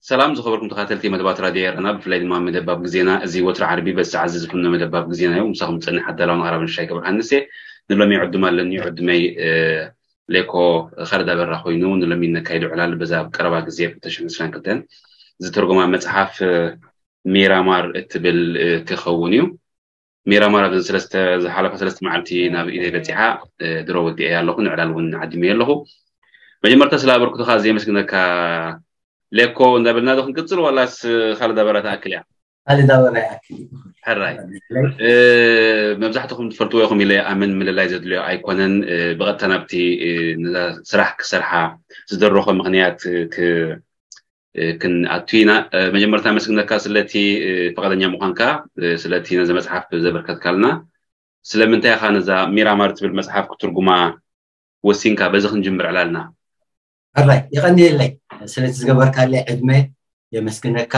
ሰላም ዝኸበርኩም ተኸታተልቲ መደባት ራድዮ ኤረና፣ ብፍላይ ድማ መደብ ኣብ ግዜና። እዚ ወትሪ ዓርቢ በዚ ሰዓት እዚ ዝፍኖ መደብ ኣብ ግዜና እዩ። ምሳኹም ዝጸንሕ ኣዳላውን ኣቕራብን ሻይ ገብረሃንስ እየ። ንሎሚ ዕዱም ኣለኒ፣ ዕዱመይ፣ እ፣ ሌኮ ኻልድ ኣበራ ኮይኑ፣ ንሎሚ ነካይዶ ዕላል በዛ ኣብ ቀረባ ግዜ ክልተ ሽሕን ዕስራን ክልተን ዝተርጎማ መጽሓፍ፣ እ፣ ሚራማር እትብል፣ እ፣ ክኸውን እዩ። ሚራማር ኣብዚ ሰለስተ፣ ዝሓለፈ ሰለስተ መዓልቲ ናብ ኢደይ በጺሓ፣ እ፣ ድሮ ወዲኤያ ኣለኹ፣ ንዕላል እውን ዓዲመዮ ኣለኹ። መጀመርታ ስለ ኣበርክቶኻ ኣዝየ የመስግነካ ሌኮ። እንዳበልና ዶ ክንቅጽል ዋላስ ካልድ ኣበራ ትኣክል እያ? ካልድ ኣበራ ይኣክል እዩ። ሕራይ። እ፣ መብዛሕትኹም ትፈልጥዎ ኢኹም ኢለ ይኣምን፣ ምልላይ ዘድልዮ ኣይኮነን። እ፣ ብቐጥታ ናብቲ፣ እ፣ ነዛ ስራሕ ክሰርሓ ዝደረኾ ምኽንያት፣ እ፣ ክ-፣ እ፣ ክንኣቱ ኢና። እ፣ መጀመርታ ኣመስግነካ ስለቲ፣ እ፣ ፈቓደኛ ምዃንካ፣ እ፣ ስለቲ ነዚ መጽሓፍ ዘበርከትካልና። ስለምንታይ ኢኻ ነዛ ሚራማር ትብል መጽሓፍ ክትርጉማ ወሲንካ? በዚ ክንጅምር ዕላልና። ሕራይ፣ የቐንየለይ ስለቲ ዝገበርካለይ ዕድመ የመስግነካ።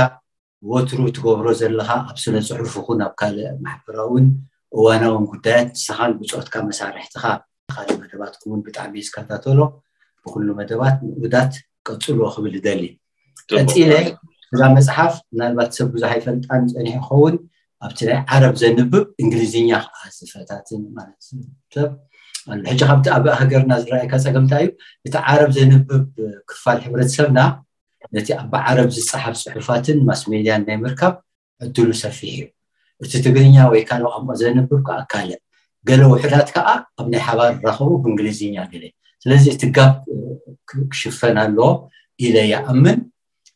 ወትሩ ትገብሮ ዘለኻ ኣብ ስነ ጽሑፍ ይኹን ኣብ ካልእ ማሕበራውን እዋናውን ጉዳያት ንስኻን ብጾትካ መሳርሕትኻ ካልእ መደባትኩም እውን ብጣዕሚ እየ ዝከታተሎ። ብኩሉ መደባት ንኡዳት ቀጽልዎ ክብል እደሊ። ጽቡቅ። ቀጺለ እዛ መጽሓፍ ምናልባት ሰብ ብዙሕ ኣይፈልጣን ጸኒሑ ይኸውን። ኣብቲ ናይ ዓረብ ዘንብብ እንግሊዝኛ ከዓ ዝፈታትን ማለት ሰብ ኣሎ። ሕጂ ካብቲ ኣብ ሃገርና ዝረኣየካ ጸገም እንታይ እዩ? እቲ ዓረብ ዘንብብ ክፋል ሕብረተሰብና ነቲ ኣብ ዓረብ ዝጸሓፍ ጽሑፋትን ማስ ሜድያን ናይ ምርካብ ዕድሉ ሰፊሕ እዩ። እቲ ትግርኛ ወይ ካልእ ቋንቋ ዘንብብ ከዓ ካልእ፣ ገለ ውሑዳት ከዓ ኣብ ናይ ሓባር ራኸቡ ብእንግሊዝኛ ገለ። ስለዚ እቲ ጋፕ፣ እ፣ ክ-፣ ክሽፈን ኣለዎ ኢለ ይኣምን።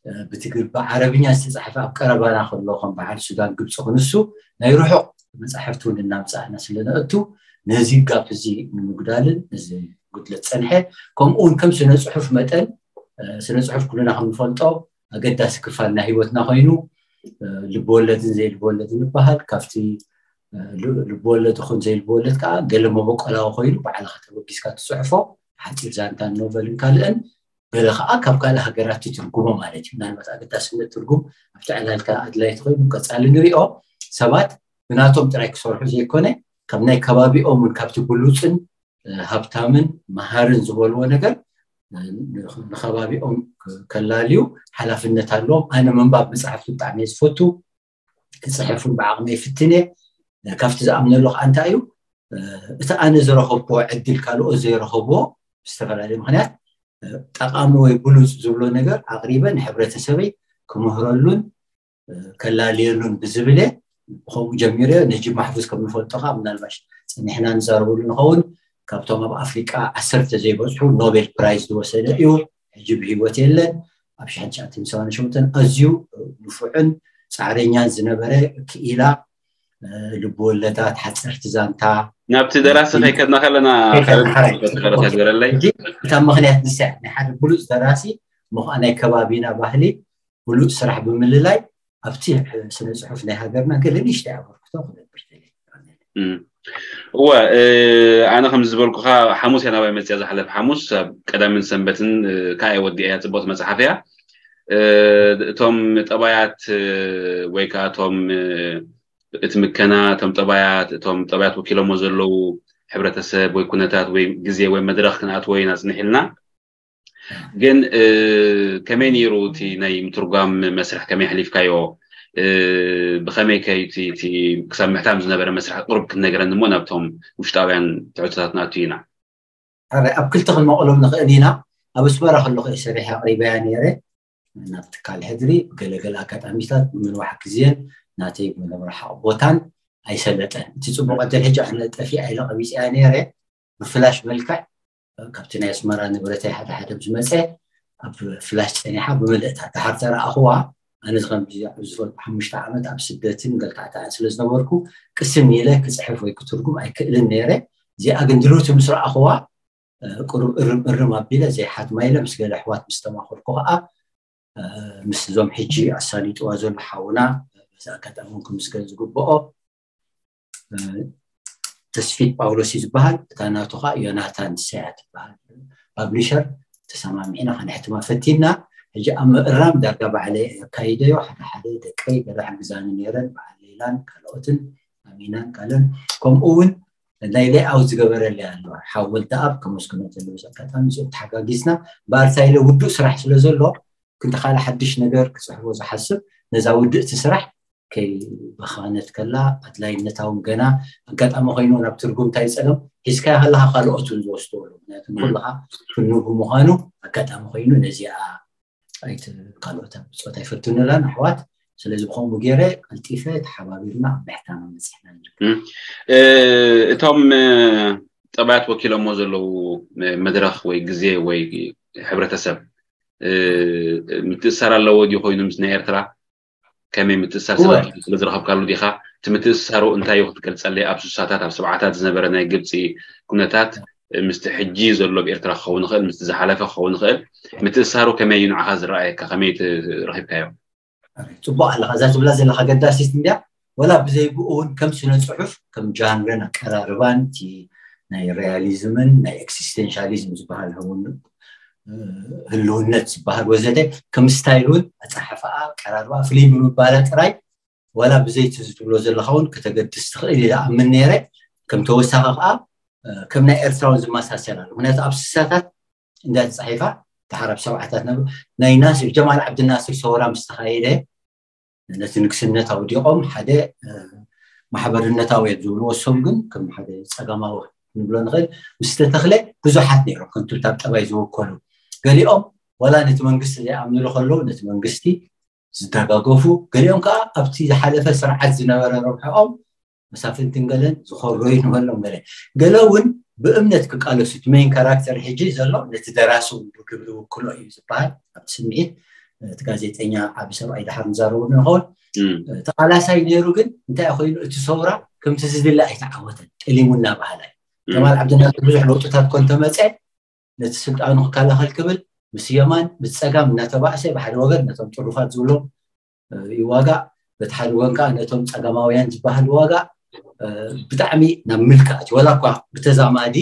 እ፣ ብትግር-፣ ብዓረብኛ ዝተጻሕፈ ኣብ ቀረባና ከሎ ከም በዓል ሱዳን፣ ግብፂ ክንሱ ናይ ርሑቕ መጻሕፍቲ እውን እናምጻእና ስለ ነእቱ ነዚ ጋፕ እዚ ንምጉዳልን ነዚ ጉድለት ጸንሐ፣ ከምኡ እውን ከም ስነ ጽሑፍ መጠን፣ እ፣ ስነ ጽሑፍ ኩልና ከም ንፈልጦ ኣገዳሲ ክፋል ናይ ህይወትና ኮይኑ፣ እ፣ ልብወለድን ዘይልብወለድን ይበሃል። ካብቲ፣ እ፣ ል-፣ ልብወለድ ይኹን ዘይልብወለድ ከዓ ገለ መበቆላዊ ኮይኑ ባዕልኻ ተበጊስካ ትጽሕፎ ሓፂር ዛንታን ኖቨልን ካልእን፣ ገለ ከዓ ካብ ካልእ ሃገራት ትትርጉሞ ማለት እዩ። ምናልባት ኣገዳስነት ትርጉም ኣብቲ ዕላልካ ኣድላይቲ ኮይኑ ቀጻሊ ንሪኦ። ሰባት ብናቶም ጥራይ ክሰርሑ ዘይኮነ ካብ ናይ ከባቢኦም እውን ካብቲ ብሉፅን፣ እ፣ ሃብታምን መሃርን ዝበልዎ ነገር፣ እ፣ ንኸባቢኦም ከላልዩ ሓላፍነት ኣለዎም። ኣነ ምንባብ መፅሓፍቲ ብጣዕሚ እየ ዝፈቱ፣ ክፅሕፍ እውን ብዓቕመይ ይፍትን እየ። ካብቲ ዝኣምነሉ ከዓ እንታይ እዩ፣ እ፣ እቲ ኣነ ዝረኸብክዎ ዕድል ካልኦት ዘይረኸብዎ ብዝተፈላለየ ምኽንያት፣ እ፣ ጠቓሚ ወይ ብሉፅ ዝብሎ ነገር ኣቕሪበ ንሕብረተሰበይ ክምህረሉን፣ እ፣ ከላልየሉን ብዝብል እየ። ብኸምኡ ጀሚረ ነጂብ ማሕፉዝ ከም ንፈልጦ ከዓ ምናልባሽ ጸኒሕና ንዛረበሉ ንኸውን። ካብቶም ኣብ ኣፍሪቃ ዓሰርተ ዘይበጽሑ ኖቤል ፕራይዝ ዝወሰደ እዩ። ሕጂ ብህይወት የለን። ኣብ ሽሕን ትሽዓተ ሚእትን ሰማንያን ሸውዓተን ኣዝዩ ንፉዕን ጻዕረኛን ዝነበረ ክኢላ፣ እ፣ ልብወለዳት፣ ሓጸርቲ ዛንታ ናብቲ ደራሲ ከይከድና ከለና ከይከድና ካልእ ሓራይ፣ ተግበረ ተግበረለይ። ሕጂ እታ ምኽንያት ንሳ እያ። ናይ ሓደ ብሉጽ ደራሲ ምዃን ናይ ከባቢና ባህሊ ብሉጽ ስራሕ ብምልላይ ኣብቲ ስነ ጽሑፍ ናይ ሃገርና ገለ ንእሽተይ ኣበርክቶ ክነብር ደልየ። እም። እወ፣ እ፣ ኣነ ከም ዝበልኩኻ ሓሙስ እያ ናባይ መጽያ ዝሓለፈ ሓሙስ፣ ኣብ ቀዳምን ሰንበትን፣ እ፣ ከኣ እየ ወዲኣያ። ጽብቕቲ መጽሓፍ እያ። እ፣ እቶም ጠባያት፣ እ፣ ወይ ከኣ እቶም፣ እ፣ እቲ ምከና፣ እቶም ጠባያት፣ እቶም ጠባያት ወኪሎሞ ዘለዉ ሕብረተሰብ ወይ ኩነታት ወይ ግዜ ወይ መድረኽ ክንኣትዎ ኢና ጽኒሕ ኢልና። ግን፣ እ፣ ከመይ ነይሩ እቲ ናይ ምትርጓም መስርሕ፣ ከመይ ኣሕሊፍካዮ? እ፣ ብኸመይ ከ እቲ፣ እቲ ክሳብ ምሕታም ዝነበረ መስርሕ ቁሩብ ክትነግረኒ እሞ ናብቶም ውሽጣውያን ትሕዝቶታት ንኣቱ ኢና። ሕራይ፣ ኣብ ክልተ ክንመቕሎም ንኽእል ኢና። ኣብ ኣስመራ ከለኹ እየ ሰሪሐ ኣቕሪበያ ነይረ። ናብ ትካል ሕድሪ ብገለገለ ኣጋጣሚታት ብምንዋሕ ግዜን ናተይ ብመርሓቕ ቦታን ኣይሰለጠን። እቲ ጽቡቕ ዕድል ሕጂ ኣነ ጠፊኣ ኢለ ቀቢጸያ ነይረ። ብፍላሽ መልክዕ ካብቲ ናይ ኣስመራ ንብረተይ ሓደ ሓደ ምስ መጸ ኣብ ፍላሽ ጸኒሓ ብምልእታ። ደሓር ተረኣኽዋ ኣነ ዝኸም ዝፈልጡ ሓሙሽተ ዓመት ኣብ ስደትን ገልታዕታዕን ስለ ዝነበርኩ ቅስን ኢለ ክፅሕፍ ወይ ክትርጉም ኣይክእልን ነይረ። እዚኣ ግን ድልውቲ ምስ ረኣኽዋ ቁሩብ እርም እርም ኣቢለ ዘይሓትማ ኢለ ምስ ገለ ኣሕዋት ምስ ተማኸርኩ ከዓ ምስ እዞም ሕጂ ኣሳሊጥዋ ዘሎ ሓውና በዚ ኣጋጣሚ እውን ክምስገን ዝግብኦ ተስፊት ጳውሎስ እዩ ዝበሃል። እታ ናቱ ከዓ ዮናታን ሰያ ትበሃል ፓብሊሸር ተሰማሚዕና ከነሕትማ ፈቲና። ሕጂ ኣብ ምእራም ዳርጋ ባዕለ ኣካይደዮ። ሓደ ሓደ ደቀይ ገለ ሕግዛኒ ነይረን፣ በዓል ሌላን ካልኦትን ኣሚናን ካልኦን። ከምኡ እውን ናይ ሌይኣውት ዝገበረለይ ኣሎ ሓወልቲ ኣብ ከመስግኖ ዘለዉ ኣጋጣሚ እዚኦም ተሓጋጊዝና በኣርሳይለ ውዱእ ስራሕ ስለ ዘሎ ክንተ ካልእ ሓድሽ ነገር ክፅሕፎ ዝሓስብ ነዛ ውድእቲ ስራሕ ከይበኻነት ከላ ኣድላይነታውን ገና ኣጋጣሚ ኮይኑ ናብ ትርጉም እንታይ ፀገም ሒዝካዮ ከለካ ካልኦት እውን ዝወስድዎ ኣለዉ። ምክንያቱ ኩልካ ፍኑ ብምዃኑ ኣጋጣሚ ኮይኑ ነዚኣ ኣይት ካልኦት ብፆት ኣይፈትኑላን ኣሕዋት። ስለዚ ብከምኡ ገይረ ቀልጢፈ ተሓባቢርና ኣብ ምሕታማ በፂሕና ንርከብ። እቶም ጠባያት ወኪሎሞ ዘለዉ መድረኽ ወይ ግዜ ወይ ሕብረተሰብ ምትእሳር ኣለዎ ድዩ ኮይኑ ምስ ናይ ኤርትራ? ከመይ ምትእሳር ስለ ዝረኸብካሉ ዲኻ? እቲ ምትእሳሩ እንታይ እዩ ክትገልጸለይ? ኣብ ስሳታት ኣብ ሰብዓታት ዝነበረ ናይ ግብፂ ኩነታት ምስቲ ሕጂ ዘሎ ኣብ ኤርትራ ክኸውን ይኽእል፣ ምስቲ ዝሓለፈ ክኸውን ይኽእል። ምትእሳሩ ከመይ እዩ ንዓኻ ዝረኣየካ? ከመይ ረኺብካዮ? ፅቡቅ ኣለካ። እዛ ትብላ ዘለካ ገዳሲት እንድያ። ወላ ብዘይ ብኡ እውን ከም ስነ ፅሑፍ ከም ጃንረን ኣቀራርባን እቲ ናይ ሪያሊዝምን ናይ ኤክሲስቴንሻሊዝም ዝበሃል እውን ህልውነት ዝበሃል ወዘተ ከም ስታይል እውን ኣፀሓሕፋኣ ኣቀራርባ ፍልይ ብምባላ ጥራይ ዋላ ብዘይቲ ዝትብሎ ዘለካ እውን ከተገድስ ትኽእል ኢለ ኣምን ነይረ። ከም ተወሳኺ ከዓ ከም ናይ ኤርትራውን ዝመሳሰል ኣሎ። ምክንያቱ ኣብ ስሳታት እንዳ ተፃሒፋ ድሓር ኣብ ሰብዓታት ናብ ናይ ናስር ጀማል ዓብድናስር ሰውራ ምስ ተኻየደ ነቲ ንግስነት ኣውዲቖም ሓደ ማሕበርነታዊ እዮም ዝብልዎ፣ እሶም ግን ከም ሓደ ፀጋማዊ ንብሎ ንኽእል ምስ ተተኽለ ብዙሓት ነይሮም። ከምቲ ኣብ ጠባይ ዝወከሉ ገሊኦም ዋላ ነቲ መንግስቲ ዘይኣምንሉ ከለዉ ነቲ መንግስቲ ዝደጋገፉ፣ ገሊኦም ከዓ ኣብቲ ዝሓለፈ ስርዓት ዝነበረ ረብሕኦም መሳፍንትን ገለን ዝኾረዩ ንበሎም ገለ ገለ እውን ብእምነት ክቃለሱ እቲ ሜን ካራክተር ሕጂ ዘሎ ነቲ ደራሲ እውን ብግብሪ ውክሎ እዩ ዝበሃል ኣብቲ ስምዒት እቲ ጋዜጠኛ ዓቢ ሰብኣይ ድሓር ንዛረቡ ንኸውን ተቓላሳይ ነይሩ። ግን እንታይ ኮይኑ እቲ ሰውራ ከምቲ ዝድለ ኣይተዓወተን፣ ጠሊሙ እናባህላ እዩ። ጀማል ዓብድናስር ብዙሕ ለውጥታት ኮን ተመፀ ነቲ ስልጣኑ ክከላኸል ክብል ምስ የማን ምስ ፀጋም እናተባእሰ ብሓደ ወገን ነቶም ጥሩፋት ዝብሎም ይዋጋእ፣ በቲ ሓደ ወገን ከዓ ነቶም ፀጋማውያን ዝበሃል ዋጋ ብጣዕሚ ናብ ምልካዕ እቲ ወላ እኳ ብተዛማዲ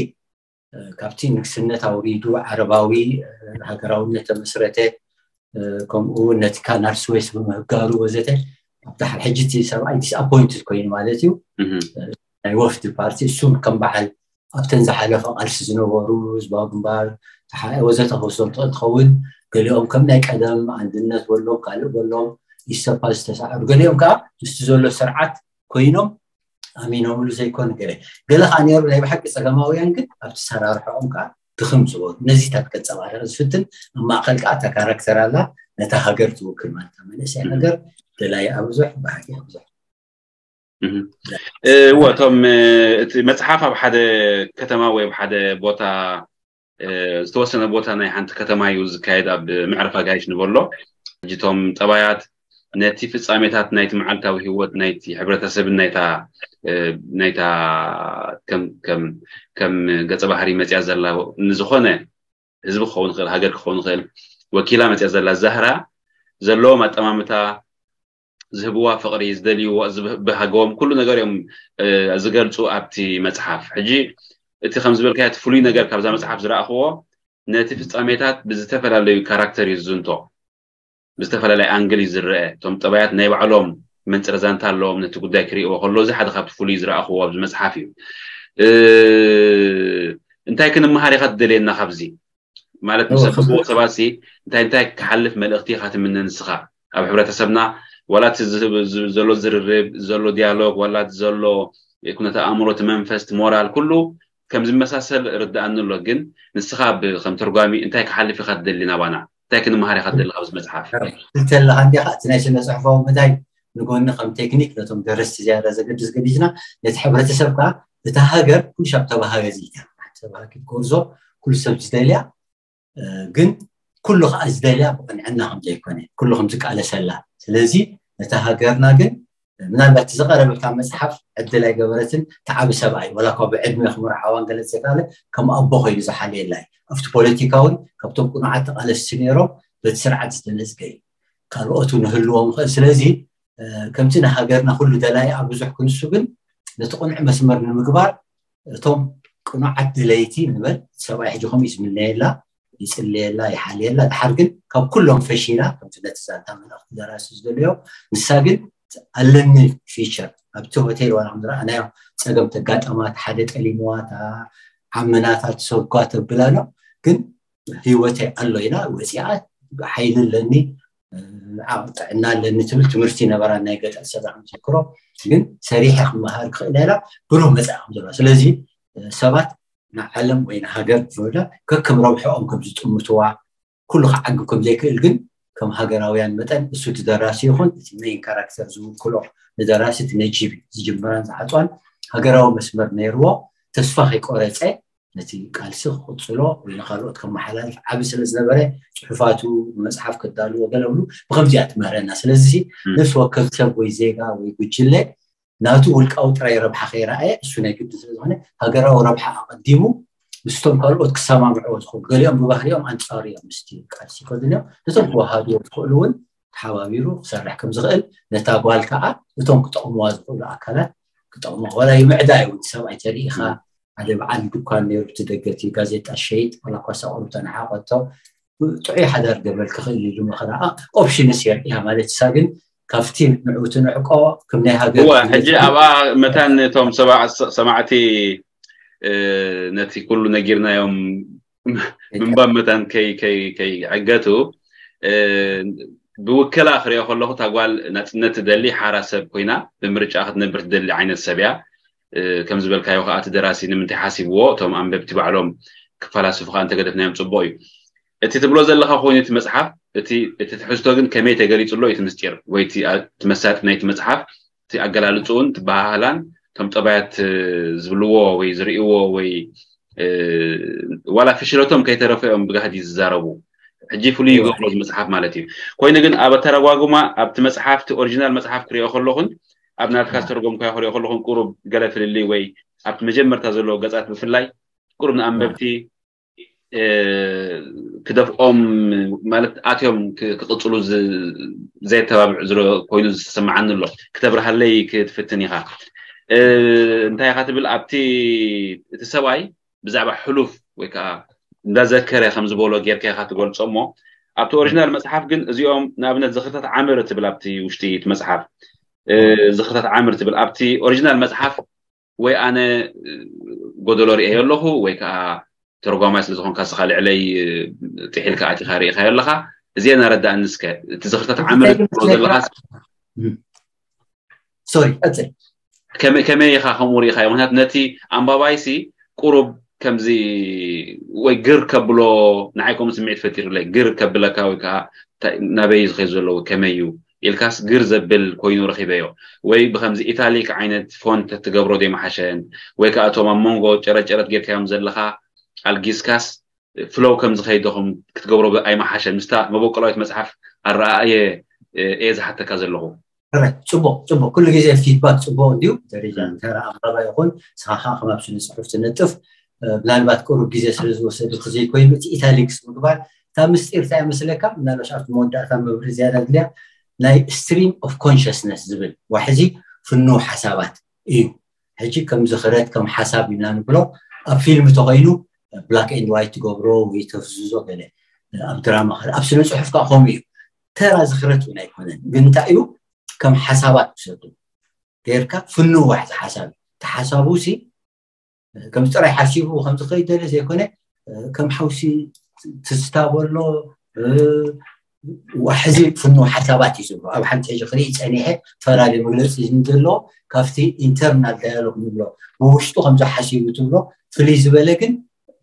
ካብቲ ንግስነት ኣውሪዱ ዓረባዊ ሃገራውነት ተመስረተ፣ ከምኡ እውን ነቲ ካናል ስዌስ ብምህጋሩ ወዘተ ኣብቲ ሓድ ሕጂ እቲ ሰብኣይ ዲስኣፖይንትድ ኮይኑ ማለት እዩ። ናይ ወፍዲ ፓርቲ እሱም ከም በዓል ኣብተን ዝሓለፈ ቃልሲ ዝነበሩ ህዝባዊ ግንባር ተሓኤ ወዘተ ክወስዶም ትኽእል ትኸውን። ገሊኦም ከም ናይ ቀደም ኣንድነት በሎም ካልእ በሎም ኢሰፓ ዝተሳዕሩ፣ ገሊኦም ከዓ ምስቲ ዘሎ ስርዓት ኮይኖም ኣሚኖምሉ ዘይኮነ ገለ ገለ ከዓ ነይሩ ናይ ብሓቂ ፀገማውያን ግን ኣብቲ ሰራርሖኦም ከዓ ድኽም ዝበሉ ነዚታት ከንፀባርቕ ዝፍትን ኣብ ማእኸል ከዓ እታ ካራክተር ኣላ ነታ ሃገር ትውክል ማለት መንእሰይ ሃገር ደላይ ኣብዙሕ ባህጊ ኣብዙሕ እወ እቶም እቲ መፅሓፍ ኣብ ሓደ ከተማ ወይ ኣብ ሓደ ቦታ ዝተወሰነ ቦታ ናይ ሓንቲ ከተማ እዩ ዝካየድ ኣብ መዕረፍ ኣጋይሽ ንበሎ ሕጂ እቶም ጠባያት ነቲ ፍፃሜታት ናይቲ መዓልታዊ ህይወት ናይቲ ሕብረተሰብን ናይታ ናይታ ከም ገፀ ባህሪ መፅያ ዘላ ንዝኾነ ህዝቢ ክኸውን ይኽእል ሃገር ክኸውን ይኽእል ወኪላ መፅያ ዘላ ዛህራ ዘለዎም ኣጠማምታ ዝህብዋ ፍቕሪ ዝደልይዎ ዝብህገዎም ኩሉ ነገር እዮም ዝገልፁ ኣብቲ መፅሓፍ ሕጂ እቲ ከም ዝበልካዮ እቲ ፍሉይ ነገር ካብዛ መፅሓፍ ዝረእኽዎ ነቲ ፍፃሜታት ብዝተፈላለዩ ካራክተር እዩ ዝዝንቶ ብዝተፈላለየ ኣንግል እዩ ዝረአ እቶም ጠባያት ናይ ባዕሎም መንፅረ ዛንታ ኣለዎም ነቲ ጉዳይ ክርእይዎ ከሎ እዚ ሓደ ካብቲ ፍሉይ ዝረእኽዎ ኣብዚ መፅሓፍ እዩ እንታይ ክንመሃር ኢኻ ትደልየና ካብዚ ማለት ምስ ኣንብብዎ ሰባት ሲ እንታይ እንታይ ክሓልፍ መልእኽቲ ኢኻ ትምነ ንስኻ ኣብ ሕብረተሰብና ዋላ እቲ ዘሎ ዝርርብ ዘሎ ዲያሎግ ዋላ እቲ ዘሎ ኩነተ ኣእምሮ እቲ መንፈስ እቲ ሞራል ኩሉ ከም ዝመሳሰል ርድኣኒ ኣሎ ግን ንስኻ ከም ተርጓሚ እንታይ ክሓልፍ ኢኻ ትደሊ ናባና እንታይ ክንመሃር ኢኻ ትደሊ ካብዚ መፅሓፍ ትልተለኻ እንዲኻ እቲ ናይ ስነ ፅሑፋዊ መዳይ ንጎኒ ከም ቴክኒክ ነቶም ደረስቲ ዝያዳ ዘገድስ ገዲፍና ነቲ ሕብረተሰብ ከዓ እታ ሃገር ኩሉ ሻብ ተባሃገ ዝይታ ተባሃጊ ጎርዞ ኩሉ ሰብ ዝደልያ ግን ኩሉ ከዓ ዝደልያ ብቕንዕና ከም ዘይኮነ ኩሉ ከም ዝቃለሰላ። ስለዚ ነታ ሃገርና ግን ምናልባት እቲ ዝቐረበ ካብ መፅሓፍ ዕድል ኣይገበረትን። ተዓቢ ሰብኣይ ወላ እኳ ብዕድመ ክምርሓዋን ገለ ዘይካለ ከም ኣቦ ኮይኑ ዝሓልየላ እዩ። ኣብቲ ፖለቲካ እውን ካብቶም ቅኑዓት ተቓለስቲ ነይሮም በቲ ስርዓት ዝተነፅገ እዩ። ካልኦቱ ንህልዎም ይኽእል። ስለዚ ከምቲ ንሃገርና ኩሉ ደላይ ኣብ ብዙሕ ክንሱ ግን ነቲ ቅኑዕ መስመር ንምግባር እቶም ቅኑዓት ደለይቲ ንበል ሰብኣይ ሕጂ ከምኡ እዩ ዝምነየላ፣ ይፅልየላ፣ ይሓልየላ። ድሓር ግን ካብ ኩሎም ፈሺላ ከምቲ ነቲ ዛንታ መልእኽቲ ደራሲ ዝደለዮ ንሳ ግን ኣለኒ ፊቸር ኣብቲ ሆቴል ዋላ ከም ዝረኣናዮ ፀገም ተጋጠማት ሓደ ጠሊምዋ እታ ዓመናታ ትሰጓ ተብላ ነው ግን ህይወተይ ኣሎ ኢላ ወፂኣ ሓይሊ ኣለኒ ጥዕና ኣለኒ ትብል ትምህርቲ ነበራ ናይ ገጠር ሰባ ምዝክሮ ግን ሰሪሐ ክመሃር ክኽእል ኢላ ብሩህ መፅኣ ከም ዘለዋ ስለዚ ሰባት ንዓለም ወይ ንሃገር ዝወዳ ከከም ረብሐኦም ከም ዝጥምትዋ ኩሉ ክዓግብ ከም ዘይክእል ግን ከም ሃገራውያን መጠን እሱ እቲ ደራሲ ይኹን እቲ ሜን ካራክተር ዝውክሎ ንደራሲ እቲ ነጂብ ዝጅምራን ዝዓፅዋን ሃገራዊ መስመር ነይርዎ ተስፋ ከይቆረፀ ነቲ ቃልሲ ክቕፅሎ ወይ ንካልኦት ከመሓላልፍ ዓቢ ስለ ዝነበረ ፅሑፋቱ መፅሓፍ ከዳልዎ ገለ ብሉ ብከምዚኣ ትምህረና ስለዚ ነፍሲ ወከፍ ሰብ ወይ ዜጋ ወይ ጉጅለ ናቱ ውልቃዊ ጥራይ ረብሓ ከይረኣየ እሱ ናይ ግዲ ስለዝኾነ ሃገራዊ ረብሓ ኣቐዲሙ ምስቶም ካልኦት ክሰማምዕዎ ዝኽእሉ ገሊኦም ብባህሪኦም ኣንፃር እዮም ምስቲ ቃልሲ ይከዱን እዮም ነቶም ክወሃድዎ ዝኽእሉ እውን ተሓባቢሩ ክሰርሕ ከም ዝኽእል ነታ ጓል ከዓ እቶም ክጠቕምዋ ዝኽእሉ ኣካላት ክጠቕሙ ወላ ይምዕዳ እዩ ሰብኣይ ተሪኢኻ ሓደ በዓል ድኳን ነይሩ እቲ ደገቲ ጋዜጣ ሸይጥ ወላ ኳሳ ቁሩብ ተነሓቆቶ ጥዑይ ሓዳር ገበል ክኽእል ኢሉ መኸራ ኦፕሽንስ የርእያ ማለት እሳ ግን ካብቲ ንዑ ትንዕቆ ከም ናይ ሃገር እዋ ሕጂ ኣብኣ መታን እቶም ሰባ- ሰማዕቲ እ፣ ነቲ ኩሉ ነጊርናዮም ምንባብ መታን ከይ- ከይ- ከይዕገቱ እ፣ ብውከላ ክሪኦ ከለኹ እታ ጓል ናፅነት ትደሊ ሓራ ሰብ ኮይና ብምርጫ ክትነብር ትደሊ ዓይነት ሰብ እያ እ፣ ከም ዝበልካዮ ከዓ እቲ ደራሲ ንምንታይ ሓሲብዎ እቶም ኣንበብቲ ባዕሎም ክፈላስፉ ከዓ እንተገደፍናዮም ፅቡቅ እዩ እቲ ትብሎ ዘለካ ኮይኑ እቲ መፅሓፍ እቲ እቲ ትሕዝቶ ግን ከመይ ተገሊፁ ኣሎ እቲ ምስጢር ወይ እቲ ኣ- እቲ መሳጢ ናይቲ መፅሓፍ እቲ ኣገላልፅኡን እቲ በሃህላን እቶም ጠባያት እ፣ ዝብልዎ ወይ ዝርእይዎ ወይ እ፣ ዋላ ፍሽለቶም ከይተረፈ እዮም ብጋህዲ ዝዛረቡ ሕጂ ፍሉይ ይገብሮ እዚ መፅሓፍ ማለት እዩ ኮይኑ ግን ኣብ ኣተረጓጉማ ኣብቲ መፅሓፍ እቲ ኦሪጂናል መፅሓፍ ክሪኦ ከለኹን ኣብ ናትካ ዝተረጎምካዮ ክሪኦ ከለኹን ቁሩብ ገለ ፍልልይ ወይ ኣብቲ መጀመርታ ዘለዎ ገፃት ብፍላይ ቁሩብ ንኣንበብቲ እ፣ ክደፍኦም ማለት ኣትዮም ክ- ክቕፅሉ ዝ- ዘየተባብዕ ዝረ- ኮይኑ ዝተሰማዓኒ ኣሎ ክተብርሃለይ ክትፍትን ኢኻ እ፣ እንታይ ኢኻ ትብል ኣብቲ እቲ ሰብኣይ ብዛዕባ ሕሉፍ ወይ ከዓ እንዳዘከረ ከም ዝበሎ ጌርካ ኢኻ ትገልፆ እሞ ኣብቲ ኦሪጂናል መፅሓፍ ግን እዚኦም ንኣብነት ዝኽርታት ዓምር ትብል ኣብቲ ውሽጢ እቲ መፅሓፍ እ፣ ዝኽርታት ዓምር ትብል ኣብቲ ኦሪጂናል መፅሓፍ ወይ ኣነ እ፣ ጎደሎ ርእየ ኣለኹ ወይ ከዓ ተረጓማይ ስለ ዝኾንካ ስኻ ልዕለይ እ፣ ጥሒልካ ኣቲኻ ርኢኻዮ ኣለኻ እዚአን ኣረዳእኒ እስከ እቲ ዝኽርታት ዓምር ትብሎ ዘለኻ ሶሪ ቀፅል ከመይ ከመይ ኢኻ ከምኡ ርኢኻዮ ምክንያቱ ነቲ ኣንባባይሲ ቁሩብ ከምዚ ወይ ግር ከብሎ ንዓይ ከምኡ ስምዒት ፈጢሩለይ ግር ከብለካ ወይ ከዓ እንታይ- ናበይ ዝኸይ ዘለዎ ከመይ እዩ ኢልካስ ግር ዘብል ኮይኑ ረኺበዮ ወይ ብከምዚ ኢታሊክ ዓይነት ፎንት ትገብሮ ዶ ይመሓሸን ወይ ከዓ እቶም ኣብ መንጎ ጨረጨረት ጌርካዮም ዘለካ ኣልጊስካስ ፍሎው ከም ዝኸይደኹም ክትገብሮ ኣይመሓሸን ምስታ መበቆላዊት መፅሓፍ ኣረኣእየ እየ ዝሓተካ ዘለኹ ጽቡቅ ጽቡቅ ኩሉ ግዜ ፊድባክ ጽቡቅ እንድዩ ደረጃ ተራ ኣንባባ ይኹን ንስኻ ከዓ ከም ኣብ ስነ ፅሑፍ ትነጥፍ ምናልባት ቅሩብ ግዜ ስለ ዝወሰደ ተዘይኮይኑ እቲ ኢታሊክስ ምግባር እታ ምስጢር እንታይ መስለካ ምናልባሽ ኣብቲ መወዳእታ መብርሂ ዝያዳ ድልያ ናይ stream of consciousness ዝብል ዋሕዚ ፍኖ ሓሳባት እዩ ሕጂ ከም ዝኽረት ከም ሓሳብ ኢና ንብሎ ኣብ ፊልም ተኮይኑ black and white ትገብሮ ወይ ተፍዝዞ ገለ ኣብ ድራማ ኣብ ስነ ፅሑፍ ከዓ ከምኡ እዩ ተራ ዝኽረት እውን ኣይኮነን ግን እንታይ እዩ ከም ሓሳባት ውሰዱ ጌርካ ፍንዋሕ ዝሓሳብ ተሓሳቡ ሲ ከም ጥራይ ሓሲቡ ከም ዝኸይድ ደለ ዘይኮነ ከም ሓውሲ ትዝታ በሎ ዋሕዚ ፍኑ ሓሳባት እዩ ዝብሎ ኣብ ሓንቲ ሕጂ ክርኢ ፀኒሐ ተፈላለዩ መግለፂ ዘለዎ ካብቲ ኢንተርናል ዳያሎግ ንብሎ ብውሽጡ ከምዚ ሓሲቡ ትብሎ ፍልይ ዝበለ ግን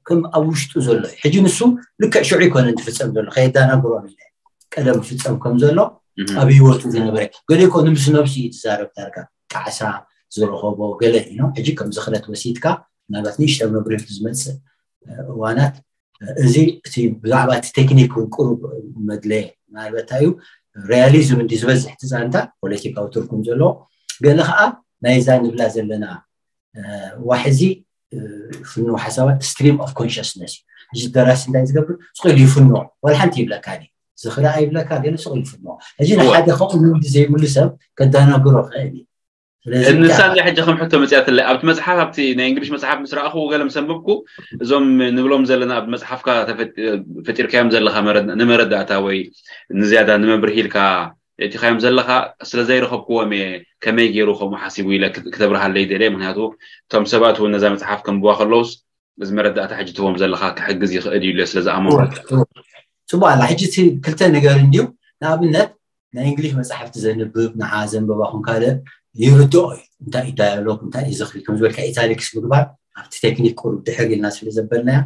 ከም ኣብ ውሽጡ ዘሎ እዩ ሕጂ ንሱ ልክዕ ሽዑ ይኮነ ዝፍፀም ዘሎ ከየዳናግሮም ኢለ ቀደም ይፍፀም ከም ዘሎ ኣብ ህይወቱ ዝነበረ ገሊኮ ንምስ ነብሱ እዩ ዝዛረብ ዳርጋ ጣዕሳ ዝረኸቦ ገለ እዩ ሕጂ ከም ዝኽረት ወሲድካ ምናልባት ንእሽተ መብርህቲ ዝመፅእ እዋናት እዚ እቲ ብዛዕባ እቲ ቴክኒክ እውን ቁሩብ መድለየ። ምናልባት እንታይ እዩ፣ ሪያሊዝም እንዲ ዝበዝሕ እቲ ዛንታ ፖለቲካዊ ትርጉም ዘለዎ፣ ገለ ከዓ ናይዛ ንብላ ዘለና ዋሕዚ ፍኖ ሓሳባት፣ ስትሪም ኦፍ ኮንሽስነስ እዩ። ሕጂ ደራሲ እንታይ ዝገብር፣ ስቕ ኢሉ ይፍኖ፣ ዋላ ሓንቲ ይብለካ ድዩ፣ ዝኽሪ ኣይብለካ፣ ገለ ስቕ ኢሉ ይፍኖ። ሕጂ ንሓደ ከምኡ ንብሊ ዘይብሉ ሰብ ከዳናግሮ ክእል እዩ። ስለዚ ንሳ እንዳ ሕጂ ከም ሕቶ መፅያትለይ ኣብቲ መፅሓፍ፣ ኣብቲ ናይ እንግሊሽ መፅሓፍ ምስ ረኣኹ፣ ገለ ምስ ኣንበብኩ፣ እዞም ንብሎም ዘለና ኣብ መፅሓፍካ ፈጢርካዮም ዘለካ ንመረዳእታ ወይ ንዝያዳ ንመብርሂ ኢልካ የእቲኻዮም ዘለካ ስለ ዘይረኸብክዎም እየ፣ ከመይ ገይሩ ከምኡ ሓሲቡ ኢለ ክተብርሃለይ ደልየ። ምክንያቱ እቶም ሰባት እውን ነዛ መፅሓፍ ከንብዋ ከለውስ እዚ መረዳእታ ሕጂ ትህቦም ዘለካ ክሕግዝ ይኽእል እዩ ኢለ ስለ ዝኣመንኩ። ፅቡቅ ኣላ። ሕጂ እቲ ክልተ ነገር እንድዩ። ንኣብነት ናይ እንግሊሽ መፅሓፍቲ ዘንብብ፣ ንዓ ዘንበባ ኹን ካልእ ይርድኦ እዩ። እንታይ እዩ ዳያሎግ፣ እንታይ እዩ ዝኽሪ፣ ከም ዝበልካ ኢታሊክስ ምግባር ኣብቲ ቴክኒክ ቁሩብ ድሕር ኢልና ስለ ዘበልናያ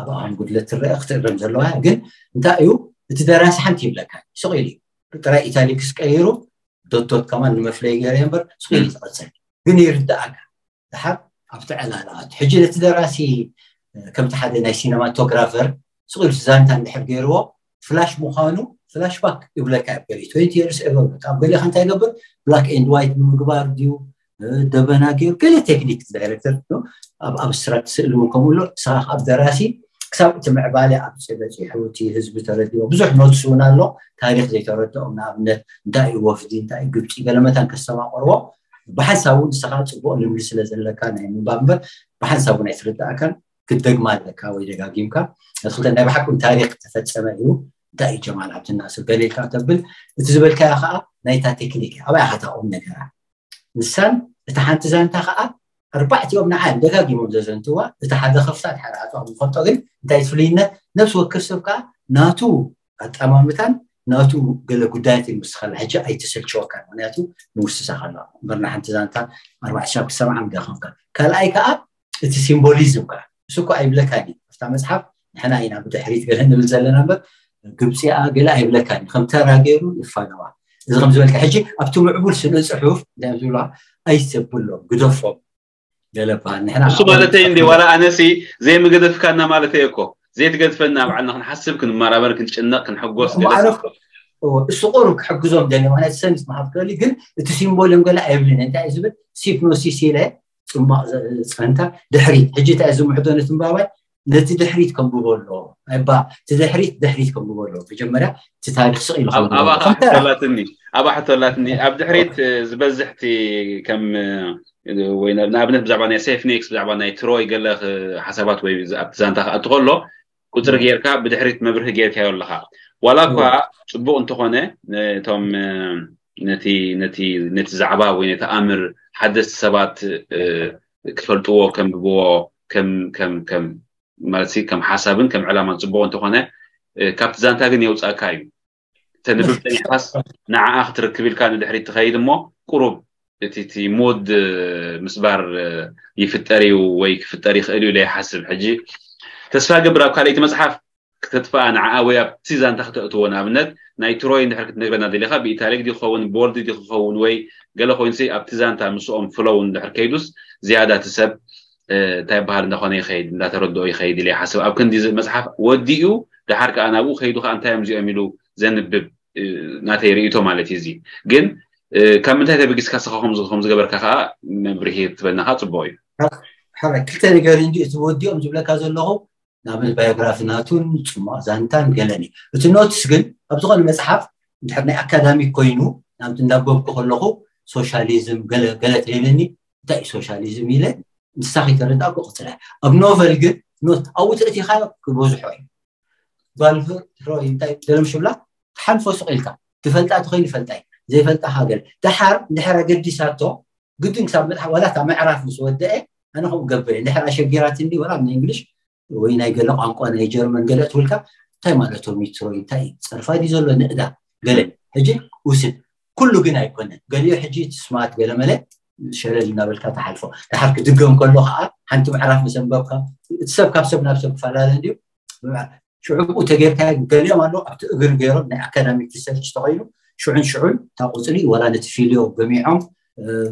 ኣብ ኣም ጉድለት ትረአ ክትእረም ዘለዋ። ግን እንታይ እዩ፣ እቲ ደራሲ ሓንቲ ይብለካ፣ ስቕ ኢሉ እዩ ጥራይ ኢታሊክስ ቀይሩ ዶቶት ከማን ንመፍለይ ገይረ እምበር ስቕ ኢሉ ዝቐፅል ግን ይርድኣካ። ድሓር ኣብቲ ዕላላ ኣቱ። ሕጂ ነቲ ደራሲ ከምቲ ሓደ ናይ ሲነማቶግራፈር ስቕ ኢሉ ዛንታ እንድሕር ገይርዎ ፍላሽ ምዃኑ ፍላሽ ባክ ይብለካ። ኣብ ገለ twenty years ago ኣብ ገለ እንታይ ገብር ብላክ ኤንድ ዋይት ብምግባር ድዩ ደበና ገይሩ ገለ ቴክኒክ ዳይሬክተር ኣብ ኣብስትራክት ስእሊ እውን ከምኡ ኣሎ። ንስኻ ኣብ ደራሲ ክሳብ እቲ ምዕባለ ኣብ በፂሑ እቲ ህዝቢ ተረዲኦ ብዙሕ ኖትስ እውን ኣሎ። ታሪክ ዘይተረድኦም ንኣብነት እንታይ እዩ ወፍዲ እንታይ እዩ ግብፂ ገለ መታን ከስተማቕርዎ ብሓንሳብ እውን ንስኻ ፅቡቕ ልምዲ ስለ ዘለካ ናይ ምንባብ እምበር ብሓንሳብ እውን ኣይትርዳእካን። ክትደግማ ኣለካ ወይ ደጋጊምካ። እቲ ክልተ ናይ ብሓቂ እውን ታሪክ ተፈፀመ እዩ። እንታይ እዩ ጀማል ዓብድናስር ገለ ኢልካ ተብል እቲ ዝበልካዮ ከዓ ናይታ ቴክኒክ እያ። ኣበይ ኢኻ እታ ቁም ነገራ? ንሳን እቲ ሓንቲ ዛንታ ከዓ ኣርባዕቲኦም ንዓ ደጋጊሞም ዘዘንትዋ እቲ ሓደ ከፍታ እቲ ሓደ ዓፅዋ ንፈልጦ ግን እንታይ ፍልይነት ነብሲ ወከፍ ሰብ ከዓ ናቱ ኣጠማምታን ናቱ ገለ ጉዳያት ይምስኻላ ሕጂ ኣይተሰልቸወካን ምክንያቱ ንውስሳ ከለዋ እምበር ንሓንቲ ዛንታ ኣርባዕተ ሻብ ክሰምዓ ምደኸምካ ካልኣይ ከዓ እቲ ሲምቦሊዝም ከዓ እሱ እኮ ኣይብለካን እዩ ኣብታ መፅሓፍ ንሕና ኢና ብድሕሪት ገለ ንብል ዘለና እምበር ግብፂኣ ገለ ኣይብለካን እዩ ከም ተራ ገይሩ ይፋነዋ እዚ ከም ዝበልካ ሕጂ ኣብቲ ምዕቡል ስነ ፅሑፍ እንታይ ዝብልዋ ኣይሰብሎም ግደፎም ገለ በሃል ንሕና እሱ ማለተይ እንዲ ዋላ ኣነሲ ዘይምገደፍካና ማለተይ እኮ ዘይትገድፈና ባዕልና ክንሓስብ ክንመራመር ክንጭነቕ ክንሕጎስ ገለ ማለት እሱ ቁሩብ ክሕግዞም ደልየ ምክንያቱ ሰንስ መሃብ ክእል ግን እቲ ሲምቦል እዮም ገለ ኣይብልን እንታይ ዝብል ሲፕኖሲስ ኢለ ፅማቕ ፀንታ ድሕሪት ሕጂ እንታይ ዝምሕዶ ነቲ ምባባይ ነቲ ድሕሪት ከንብቦ ኣሎ ኣይባ እቲ ድሕሪት ድሕሪት ከንብቦ ኣሎ መጀመርያ እቲ ታሪክ ስቕ ኢሉ ኣባኻ ሕቶላትኒ ኣባ ሕቶላትኒ ኣብ ድሕሪት ዝበዝሕቲ ከም ወይ ንኣብነት ብዛዕባ ናይ ሴፍኒክስ ብዛዕባ ናይ ትሮይ ገለ ሓሳባት ወይ ኣብቲ ዛንታ ክኣቱ ከሎ ቁፅሪ ጌርካ ብድሕሪት መብርሂ ጌርካዮ ኣለካ ዋላ እኳ ፅቡቅ እንተኾነ እቶም ነቲ ነቲ ነቲ ዛዕባ ወይ ነቲ ኣምር ሓደስቲ ሰባት ክፈልጥዎ ከንብብዎ ከም ከም ከም ማለት ከም ሓሳብን ከም ዕላማን ፅቡቅ እንተኾነ ካብቲ ዛንታ ግን የውፃእካ እዩ ተንብብ ፀኒሕካስ ንዓኣ ክትርክብ ኢልካ ንድሕሪት ትኸይድ እሞ ቁሩብ እቲ እቲ ሞድ ምስባር ይፍጠር እዩ ወይ ክፍጠር ይኽእል እዩ ኢለ ይሓስብ ሕጂ ተስፋ ገብር ኣብ ካልኣይቲ መፅሓፍ ክተጥፍኣ ንዓኣ ወይ ኣብቲ ዛንታ ክተእትዎ ንኣብነት ናይ ትሮይ እንድሕር ክትነግረና ደሊኻ ብኢታሊክ ድዩ ክኸውን ቦልድ ድዩ ክኸውን ወይ ገለ ኮይኑሲ ኣብቲ ዛንታ ምስኦም ፍሎው እንድሕር ከይዱስ ዝያዳ እቲ ሰብ እንታይ ይበሃል እንዳኾነ ይኸይድ እንዳተረድኦ ይኸይድ ኢለ ይሓስብ ኣብ ክንዲ መፅሓፍ ወዲኡ ደሓር ከዓ ናብኡ ከይዱ ከዓ እንታይ እዮም እዚኦም ኢሉ ዘንብብ ናተይ ርእቶ ማለት እዩ እዚ ግን ካብ ምንታይ ተበጊስካ ስኻ ከም ዝገበርካ ከዓ መብርሂ ክትበልና ከዓ ፅቡቅ እዩ ሕራይ ክልተ ነገር እንጂ እቲ ወዲኦም ዝብለካ ዘለኹ ንኣብነት ባዮግራፊ ናቱን ፅሙቕ ዛንታን ገለን እዩ እቲ ኖትስ ግን ኣብ ዝኾነ መፅሓፍ እንድሕር ናይ ኣካዳሚክ ኮይኑ ናብቲ እንዳበብኩ ከለኹ ሶሻሊዝም ገለ ገለ ተይለኒ እንታይ እዩ ሶሻሊዝም ኢለ ንሳ ከይተረዳእኩ ቅፅለ ኣብ ኖቨል ግን ኖት ኣብኡ ተእቲኻዮ ክበዝሖ እዩ ጓል ሮይ እንታይ ደለም ሽብላ ትሓልፎ ስቕ ኢልካ ትፈልጣ ትኸይን ይፈልጣ እዩ ዘይፈልጣ ሃገር ደሓር እንድሕር ኣገዲሳቶ ግድን ክሳብ መፅሓፍ ዋላ እታ ምዕራፍ ምስ ወደአ ኣነ ከምኡ ገብር እየ እንድሕር ኣሸጊራትኒ ዋላ ናይ እንግሊሽ ወይ ናይ ገለ ቋንቋ ናይ ጀርመን ገለ ትብልካ እንታይ ማለቶም ይትሮይ እንታይ ፀርፋ ድዩ ዘሎ ንእዳ ገለ ሕጂ ውስድ ኩሉ ግን ኣይኮነን ገሊኡ ሕጂ ስማት ገለ መለ ሸለል እናበልካ ተሓልፎ ድሓር ክድገም ከሎ ከዓ ሓንቲ ምዕራፍ ምስ ኣንበብካ እቲ ሰብ ካብ ሰብ ናብ ሰብ ክፈላለ እንድዩ ሽዑ ብኡ ተጌርካ ገሊኦም ኣለዉ ኣብቲ እግሪ ገይሮም ናይ ኣካዳሚክ ሪሰርች ተኮይኑ ሽዑን ሽዑን እታ ቁፅሪ ወላ ነቲ ፊልዮ ገሚዖም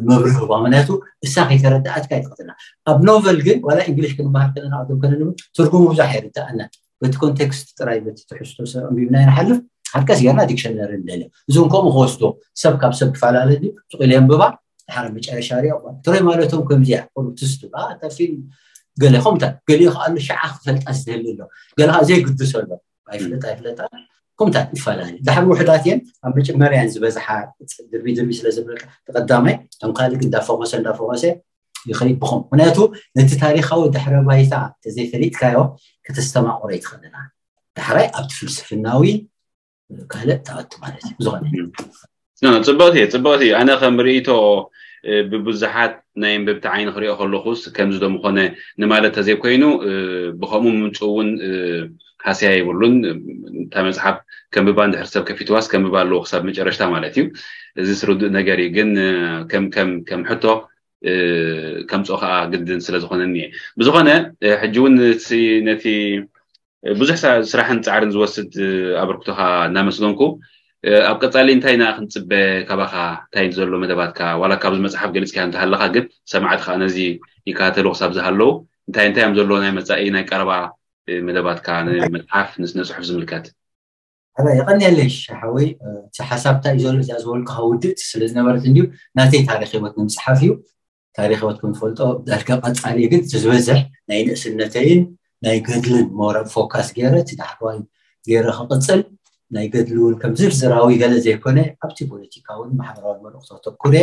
መብርህ ዋ ምክንያቱ እሳ ከይተረዳኣትካ ይትኽትላ ኣብ ኖቨል ግን ዋላ እንግሊሽ ክንበሃል ከለና ኣቶም ከነንብ ትርጉሙ ብዙሕ ኣይርዳኣና በቲ ኮንቴክስት ጥራይ በቲ ትሕዝቶ ሰብ ኣንቢብና ንሓልፍ ሓቀስ ጌርና ዲክሽነሪ ንደልዮ እዞም ከምኡ ክወስዶ ሰብ ካብ ሰብ ክፈላለ ድዩ ጥቂሉ የንብባ ድሓር መጨረሻ ሪኦ ትሮይ ማለቶም ከምዚያ ትስቱ እታ ፊልም ገለ ከምታት ገሊኡ ከኣሉ ሸዓ ክፈልጣ ዝደሊ ኣሎ ገለ ከዓ ዘይግድሶ ኣሎ ኣይፍለጥ ኣይፍለጣ ከምታት ይፈላለ ድሓር ውሕዳት እየን ኣብ መጀመርያን ዝበዝሓ ድርቢ ድርቢ ስለ ዝብለካ ተቐዳማይ እቶም ካልእ እንዳፈኾሰ እንዳፈኾሰ ይኸይድ ብኹም ምክንያቱ ነቲ ታሪካዊ ድሕረ ባይታ ተዘይፈሊጥካዮ ከተስተማቑሮ ይትኽእልና ዳሕራይ ኣብቲ ፍልስፍናዊ ካልእ ተኣቱ ማለት እዩ ዝኾነ ጽቡቕቲ ጽቡቕቲ ኣነ ከም ርእቶ ብብዙሓት ናይ ኣንበብቲ ዓይኒ ክሪኦ ከለኹስ ከምዚ ዶ ምኾነ ንማለት ተዘይኮይኑ ብኸምኡ ምምፅኡ እውን ሃስያ የብሉን እታ መፅሓፍ ከንብባ እንድሕር ሰብ ከፊትዋስ ከንብባ ኣለዎ ክሳብ መጨረሽታ ማለት እዩ እዚ ስርዱእ ነገር እዩ ግን ከም ከም ከም ሕቶ ከምፅኦ ከዓ ግድን ስለ ዝኾነኒ እየ ብዝኾነ ሕጂ እውን ነቲ ብዙሕ ስራሕን ፃዕርን ዝወስድ ኣበርክቶኻ እናመስገንኩ ኣብ ቀፃሊ እንታይ ኢና ክንፅበ ካባኻ እንታይ ዘሎ መደባትካ ዋላ ካብዚ መፅሓፍ ገሊፅካ እንተሃለካ ግን ሰማዕቲ ከዓ ነዚ ይከታተሉ ክሳብ ዝሃለዉ እንታይ እንታይ እዮም ዘለዎ ናይ መፃኢ ናይ ቀረባ መደባትካ ንመፅሓፍ ንስነ ፅሑፍ ዝምልከት ሕራ የቐንየለይ ሓወይ እቲ ሓሳብታ እዩ ዘሎ እዚኣ ዝበልካ ውድእቲ ስለ ዝነበረት እንድዩ ናተይ ታሪክ ህይወት ንምፅሓፍ እዩ ታሪክ ህይወት ክንፈልጦ ዳርጋ ቀፃሊ ግን እቲ ዝበዝሕ ናይ ንእስነተይን ናይ ገድልን ሞረ ፎካስ ገይረ እቲ ዳሕዋይ ገይረ ክቅፅል ናይ ገድሊ እውን ከም ዝርዝራዊ ገለ ዘይኮነ ኣብቲ ፖለቲካውን ማሕበራዊ መልእክቶ ተኩረ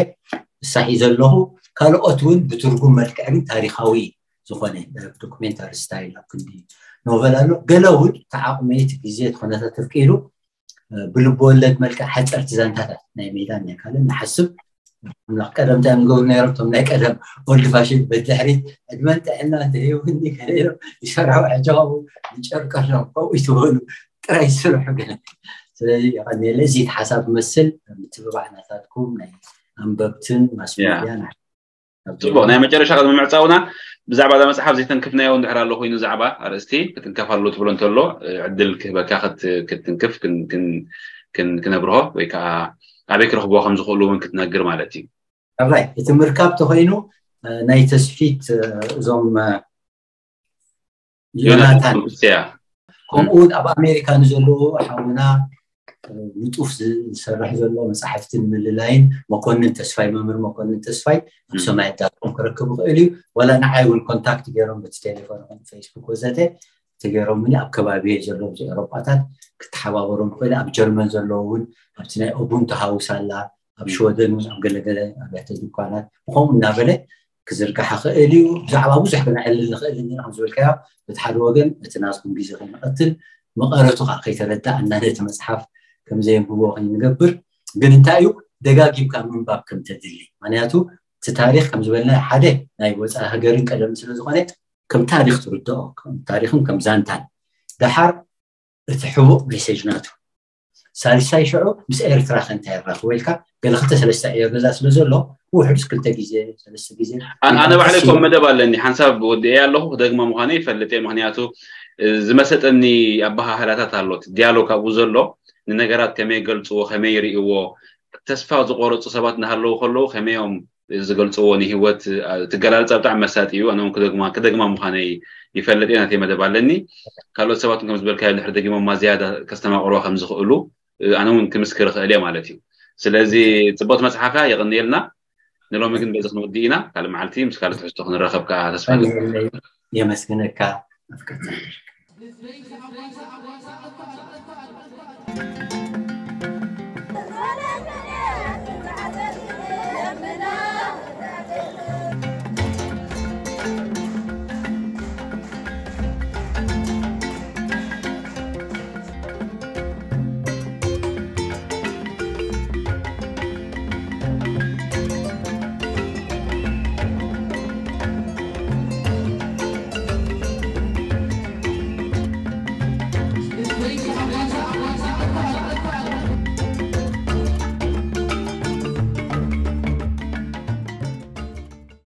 እሳሒ ዘለኹ ካልኦት እውን ብትርጉም መልክዕ ግን ታሪካዊ ዝኾነ ዶክሜንታሪ ስታይል ኣብ ክንዲ ኖቨል ኣሎ ገለ እውን ተዓቕመይቲ ግዜ እቲ ኩነታት ተፍቂዱ ብልቢ ወለድ መልክዕ ሓፀርቲ ዛንታታት ናይ ሜዳን ናይ ካልእ ንሓስብ ኣምላኽ ቀደም እንታይ እዮም ዝገብሩ ነይሮም እቶም ናይ ቀደም ኦልድ ፋሽን በድሕሪት ዕድመን ጥዕና እንተሂቡኒ ከለኢሎም ይሰርሑ ሕጂ ከምኡ ይጨርቀሎም ከምኡ ይትበሉ ጥራይ ዝስርሑ ገለ ስለዚ የቐኒየለ እዚ ሓሳብ መስል ምትብባዕ ናታትኩም ናይ ኣንበብትን ማስሜድያ ፅቡቅ ናይ መጨረሻ ቅድሚ ምዕፃውና ብዛዕባ እዛ መፅሓፍ ዘይተንክፍናዮ እንድሕር ኣሎ ኮይኑ ዛዕባ ኣርእስቲ ክትንከፍ ኣሎ ትብሎ እንተሎ ዕድል ክህበካ ክትንክፍ ክነብርሆ ወይ ከዓ ኣበይ ክረኽብዎ ከም ዝኽእሉ እውን ክትነግር ማለት እዩ ራይ እቲ ምርካብ ተኮይኑ ናይ ተስፊት እዞም ዮናታን ከምኡ እውን ኣብ ኣሜሪካ ንዘለዉ ሓውና ንጡፍ ዝሰርሕ ዘሎ መፅሓፍቲ ንምልላይን መኮንን ተስፋይ መምህር መኮንን ተስፋይ ኣብ ሰማይ ኣዳርጎም ክረክብ ይኽእል እዩ ዋላ ንዓይ እውን ኮንታክት ገይሮም በቲ ቴሌፎን ፌስቡክ ወዘተ ተገይሮምኒ ኣብ ከባቢ ዘለዉ ኤሮጳታት ክተሓባበሮም ይኽእል ኣብ ጀርመን ዘለዉ እውን ኣብቲ ናይ ኦቡንቱ ሃውስ ኣላ ኣብ ሽወደን እውን ኣብ ገለገለ ኣብያተ ድኳናት ብከምኡ እናበለ ክዝርጋሕ ይኽእል እዩ ብዛዕባ ብዙሕ ክነዕልል ንኽእል ኢና ከም ዝበልካዮ በቲ ሓደ ወገን እቲ ናትኩም ግዜ ከይንቐትል መቐረቱ ከዓ ከይተረዳእና ነቲ መፅሓፍ ከም ዘየንብቦ ከይንገብር ግን እንታይ እዩ ደጋጊምካ ምንባብ ከም ተድሊ ምክንያቱ እቲ ታሪክ ከም ዝበልና ሓደ ናይ ወፃኢ ሃገርን ቀደም ስለ ዝኾነ ከም ታሪክ ትርድኦ ከም ታሪክን ከም ዛንታን ደሓር እቲ ሕቡእ ሜሴጅ ናቱ ሳልሳይ ሽዑ ምስ ኤርትራ ከ እንታይ የራኽቦ ኢልካ ገለ ክልተ ሰለስተ ዕዮ ገዛ ስለ ዘሎ ውሕዱስ ክልተ ግዜ ሰለስተ ግዜ ኣነ ባዕለይ ከም መደብ ኣለኒ ሓንሳብ ወዲኤ ኣለኹ ክደግማ ምዃነ ይፈልጥ እየ ምክንያቱ ዝመሰጠኒ ኣበሃህላታት ኣሎ እቲ ዲያሎግ ኣብኡ ዘሎ ንነገራት ከመይ ይገልፅዎ ከመይ ይርእይዎ ተስፋ ዝቆረፁ ሰባት እናሃለዉ ከለዉ ከመይ እዮም ዝገልፅዎ ንሂወት ትገላልፃ ብጣዕሚ መሳጢ እዩ ኣነ ክደግማ ክደግማ ምዃነይ ይፈልጥ እየ ናተይ መደብ ኣለኒ ካልኦት ሰባት ከም ዝበልካዮ ድሕሪ ደጊሞማ ዝያዳ ከስተማቅርዋ ከም ዝኽእሉ ኣነ እውን ክምስክር ይኽእል እየ ማለት እዩ ስለዚ ፅቡቅቲ መፅሓፍ እያ የቐንየልና ንሎሚ ግን በዚ ክንወዲ ኢና ካልእ መዓልቲ ምስ ካልእ ትሕዝቶ ክንረኸብ ከዓ ተስፋ የመስግነካ